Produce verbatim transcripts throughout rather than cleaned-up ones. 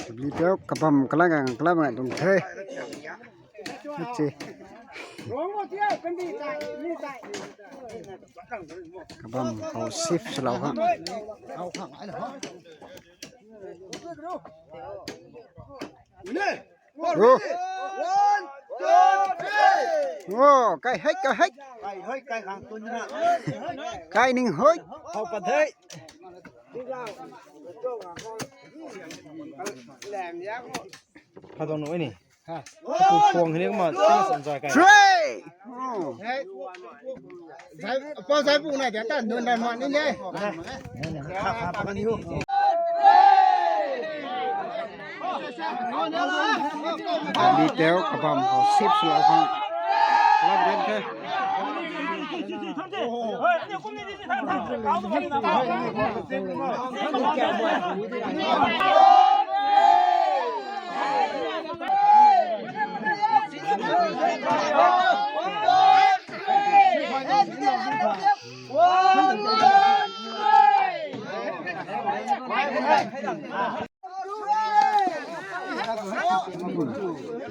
Jubilee teu kabam kalai gang kalai bang tuang the. Achi. Kabam khou shift swlou khang. Oh. Oh, kai hei, kai hei. Kai ning hoi. Khadong nu ni. Three. Oh. Zai, pa zai bu na dia ta dun dan man ni ne. Kha, kha, pa kan ni ho. Jubilee teu kabam khou shift swlou khang. Lak den the.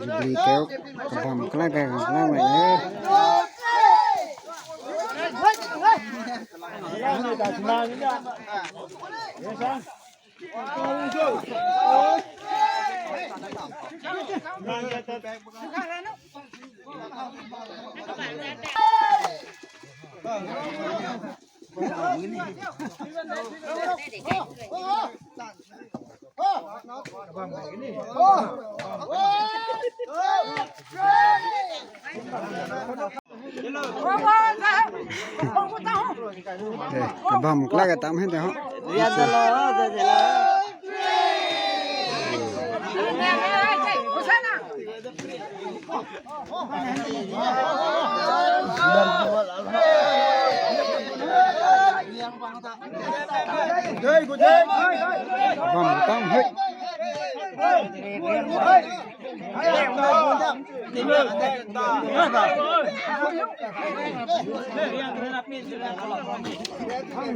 Jubilee teu kabam kalai kai gang kalai mei e. Kabam kalai kai tam hei de ho. Bam tam hei.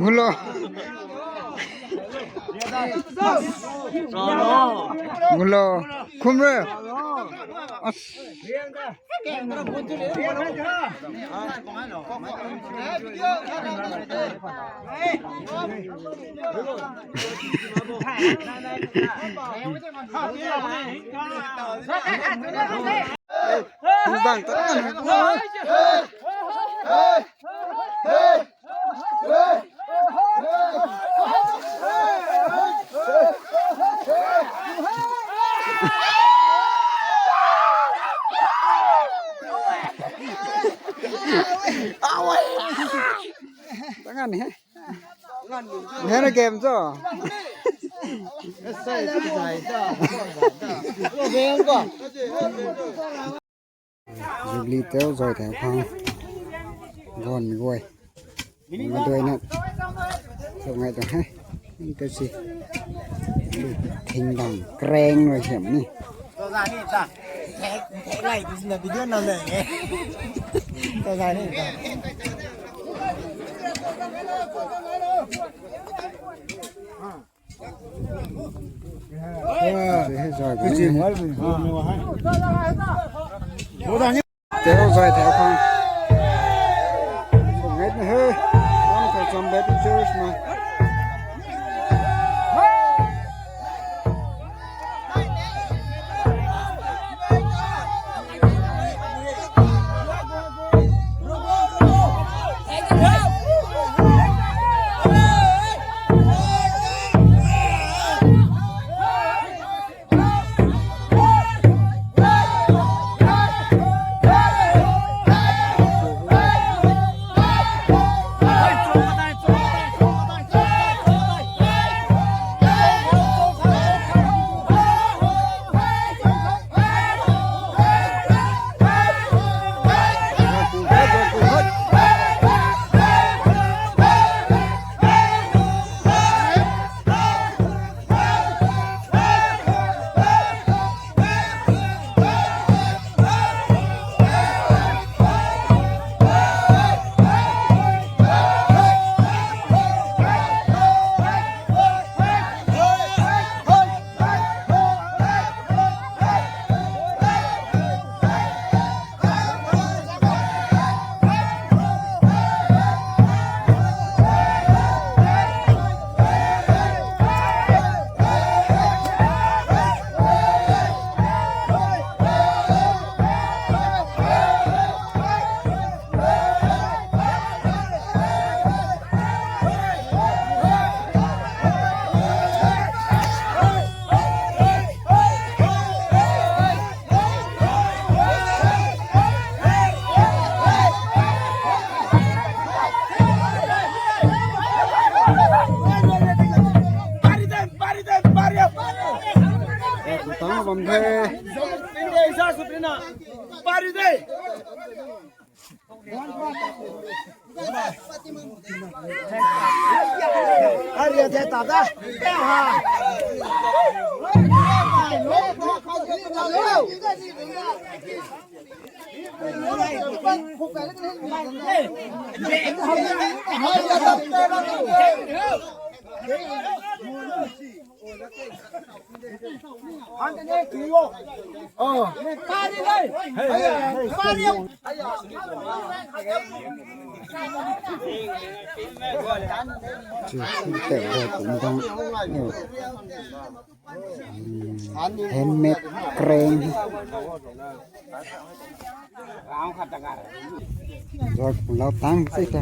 Gulo. Gulo. Kumre. As. Bang ta. Tangan he. Hena game cho. Jubilee teu zoi teu khang. Gon guay. Maduai na. Sou ngai tuang he. Ni ta si. Thing dang kreng rui hiam ni. Tau zai ni ta. Thek, thek lai tu sina video na le. Tau zai ni ta. Teu zai teu khang. Ngai na he. Tam khou cham Baptist Church na. Tang bam the. Handmade crane. Zat lau tang si ta.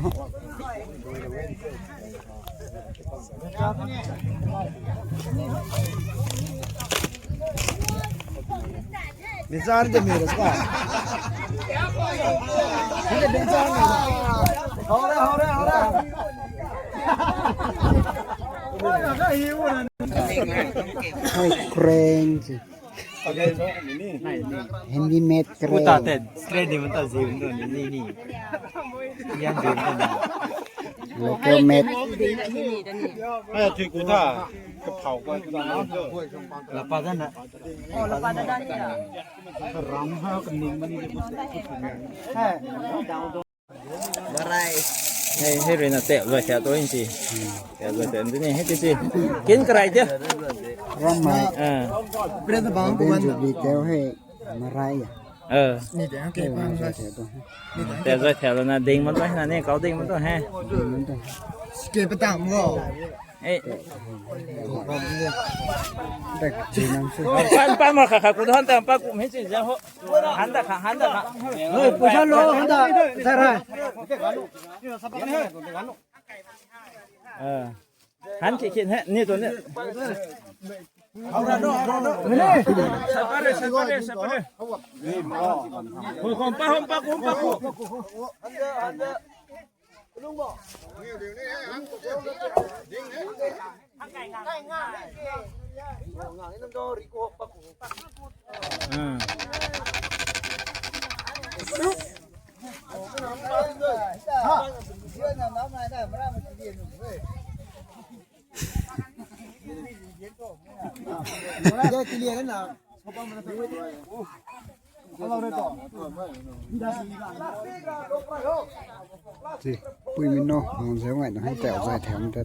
Bichar de mere ka. Bichar mere. Ho re, ho re, ho re. Hai crane si. Handmade crane. Uta te, crane ni mata zim tu ni ni. Yang zim tu ni. Local made. Hai thui ku tha. Kaphau ka. Lapa da na. Oh, lapa da da ni. Ram ha kaning mani. Hai. Marai. Hei, hei rui na tei zai thiak tu in si. Tei zai thiak tu ni hei ti si. Kin karai tia. Ram mai. Ah. Bren ta bang. Bren kuman ju bi tei hei marai ya. Ah. Ni tei hang ke bang. Zai thiak tu. Tei zai thiak tu na ding man tu na ni kau ding man tu he. Ding man tu. Ske patang mo. Eh. Pan, pan ma kha kha ku han ta pa ku mei chi ja ho. Han ta kha, han ta kha. Oi, pusa lo, han ta. Sa rai. Eh. Han ki kin he, ni tu ni. Sa pa re, sa pa re, sa pa re. Hom pa, hom pa ku, hom pa ku. Ti, pui mi no, nang zeu ngai na hei tei zai thiak te.